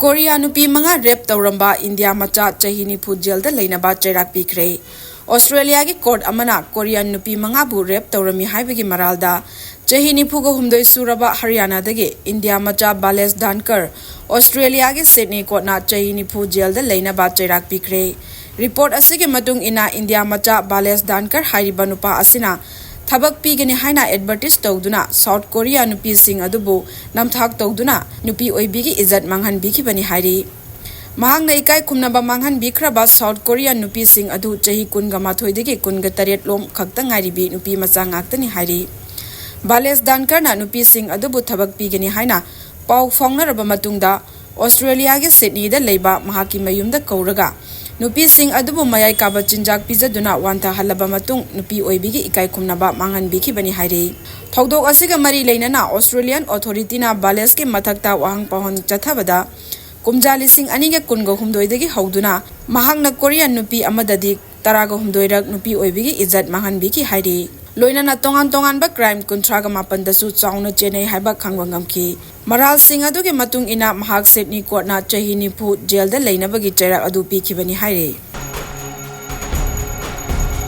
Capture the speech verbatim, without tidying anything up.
Korea ꯅꯨꯄꯤ ꯃꯉꯥ ꯔꯦꯞ ꯇꯧꯔꯝꯕ ꯏꯟꯗꯤꯌꯥ ꯃꯆꯥ ꯆꯍꯤ ꯅꯤꯐꯨ ꯖꯦꯜꯗ ꯂꯩꯅꯕ ꯆꯩꯔꯥꯛ ꯄꯤꯈ꯭ꯔꯦ꯫ ꯑꯣꯁꯇ꯭ꯔꯦꯂꯤꯌꯥꯒꯤ ꯀꯣꯔꯠ ꯑꯃꯅ ꯀꯣꯔꯤꯌꯥꯟ ꯅꯨꯄꯤ ꯃꯉꯥꯕꯨ ꯔꯦꯞ ꯇꯧꯔꯝꯃꯤ ꯍꯥꯏꯕꯒꯤ ꯃꯔꯥꯜꯗ ꯆꯍꯤ ꯅꯤꯐꯨꯒ ꯍꯨꯝꯗꯣꯏ ꯁꯨꯔꯕ ꯍꯔꯤꯌꯥꯅꯥꯗꯒꯤ ꯏꯟꯗꯤꯌꯥ ꯃꯆꯥ ꯕꯥꯂꯦꯁ ꯗꯥꯟꯀꯔ ꯑꯣꯁꯇ꯭ꯔꯦꯂꯤꯌꯥꯒꯤ ꯁꯤꯗꯅꯤ ꯀꯣꯔꯠꯅ ꯆꯍꯤ ꯅꯤꯐꯨ ꯖꯦꯜꯗ ꯂꯩꯅꯕ ꯆꯩꯔꯥꯛ ꯄꯤꯈ꯭ꯔꯦ꯫ ꯔꯤꯄꯣꯔꯠ ꯑꯁꯤꯒꯤ ꯃꯇꯨꯡ ꯏꯟꯅ ꯏꯟꯗꯤꯌꯥ ꯃꯆꯥ ꯕꯥꯂꯦꯁ ꯗꯥꯟꯀꯔ ꯍꯥꯏꯔꯤꯕ ꯅꯨꯄꯥ ꯑꯁꯤꯅ ꯊꯕꯛ ꯄꯤꯒꯅꯤ ꯍꯥꯏꯅ ꯑꯦꯗꯚꯔꯇꯤꯁ ꯇꯧꯗꯨꯅ ꯁꯥꯎꯠ ꯀꯣꯔꯤꯌꯥ ꯅꯨꯄꯤꯁꯤꯡ ꯑꯗꯨꯕꯨ ꯅꯝꯊꯥꯛ ꯇꯧꯗꯨꯅ ꯅꯨꯄꯤ ꯑꯣꯏꯕꯤꯒꯤ ꯏꯖꯠ ꯃꯥꯡꯍꯟꯕꯤꯈꯤꯕꯅꯤ ꯍꯥꯏꯔꯤ꯫ ꯃꯍꯥꯛꯅ ꯏꯀꯥꯏ ꯈꯨꯝꯅꯕ ꯃꯥꯡꯍꯟꯕꯤꯈ꯭ꯔꯕ ꯁꯥꯎꯠ ꯀꯣꯔꯤꯌꯥ ꯅꯨꯄꯤꯁꯤꯡ ꯑꯗꯨ ꯆꯍꯤ ꯀꯨꯟꯒ ꯃꯥꯊꯣꯏꯗꯒꯤ ꯀꯨꯟꯒ ꯇꯔꯦꯠ ꯂꯣꯝ ꯈꯛꯇ ꯉꯥꯏꯔꯤꯕꯤ ꯅꯨꯄꯤ ꯃꯆꯥ ꯉꯥꯛꯇꯅꯤ ꯍꯥꯏꯔꯤ꯫ ꯕꯥꯂꯦꯁ ꯗꯥꯟꯀꯔꯅ ꯅꯨꯄꯤꯁꯤꯡ ꯑꯗꯨꯕꯨ ꯊꯕꯛ ꯄꯤꯒꯅꯤ ꯍꯥꯏꯅ ꯄꯥꯎ ꯐꯥꯎꯅꯔꯕ ꯃꯇꯨꯡꯗ ꯑꯣꯁꯇ꯭ꯔꯦꯂꯤꯌꯥꯒꯤ ꯁꯤꯗꯅꯤꯗ ꯂꯩꯕ ꯃꯍꯥꯛꯀꯤ ꯃꯌꯨꯝꯗ ꯀꯧꯔꯒ ꯅꯨꯄꯤꯁꯤꯡ ꯑꯗꯨꯕꯨ ꯃꯌꯥꯏ ꯀꯥꯕ ꯆꯤꯟꯖꯥꯛ ꯄꯤꯖꯗꯨꯅ ꯋꯥꯟꯊꯍꯜꯂꯕ ꯃꯇꯨꯡ ꯅꯨꯄꯤ ꯑꯣꯏꯕꯤꯒꯤ ꯏꯀꯥꯏ ꯈꯨꯝꯅꯕ ꯃꯥꯡꯍꯟꯕꯤꯈꯤꯕꯅꯤ ꯍꯥꯏꯔꯤ꯫ ꯊꯧꯗꯣꯛ ꯑꯁꯤꯒ ꯃꯔꯤ ꯂꯩꯅꯅ ꯑꯣꯁꯇ꯭ꯔꯦꯂꯤꯌꯥꯟ ꯑꯣꯊꯣꯔꯤꯇꯤꯅ ꯕꯥꯂꯦꯁꯀꯤ ꯃꯊꯛꯇ ꯋꯥꯍꯪ ꯄꯥꯎꯍꯪ ꯆꯠꯊꯕꯗ ꯀꯨꯝꯖꯥ ꯂꯤꯁꯤꯡ ꯑꯅꯤꯒ ꯀꯨꯟꯒ ꯍꯨꯝꯗꯣꯏꯗꯒꯤ ꯍꯧꯗꯨꯅ ꯃꯍꯥꯛꯅ ꯀꯣꯔꯤꯌꯥꯟ ꯅꯨꯄꯤ ꯑꯃꯗꯗꯤ ꯇꯔꯥꯒ ꯍꯨꯝꯗꯣꯏꯔꯛ ꯅꯨꯄꯤ ꯑꯣꯏꯕꯤꯒꯤ ꯏꯖꯠ ꯃꯥꯡꯍꯟꯕꯤꯈꯤ ꯍꯥꯏꯔꯤ꯫ ꯂꯣꯏꯅꯅ ꯇꯣꯉꯥꯟ ꯇꯣꯉꯥꯟꯕ ꯀ꯭ꯔꯥꯏꯝ ꯀꯨꯟꯊ꯭ꯔꯥꯒ ꯃꯥꯄꯟꯗꯁꯨ ꯆꯥꯎꯅ ꯆꯦꯟꯅꯩ ꯍꯥꯏꯕ ꯈꯪꯕ ꯉꯝꯈꯤ꯫ ꯃꯔꯥꯜꯁꯤꯡ ꯑꯗꯨꯒꯤ ꯃꯇꯨꯡ ꯏꯟꯅ ꯃꯍꯥꯛ ꯁꯤꯗꯅꯤ ꯀꯣꯔꯠꯅ ꯆꯍꯤ ꯅꯤꯐꯨ ꯖꯦꯜꯗ ꯂꯩꯅꯕꯒꯤ ꯆꯩꯔꯥꯛ ꯑꯗꯨ ꯄꯤꯈꯤꯕꯅꯤ ꯍꯥꯏꯔꯤ꯫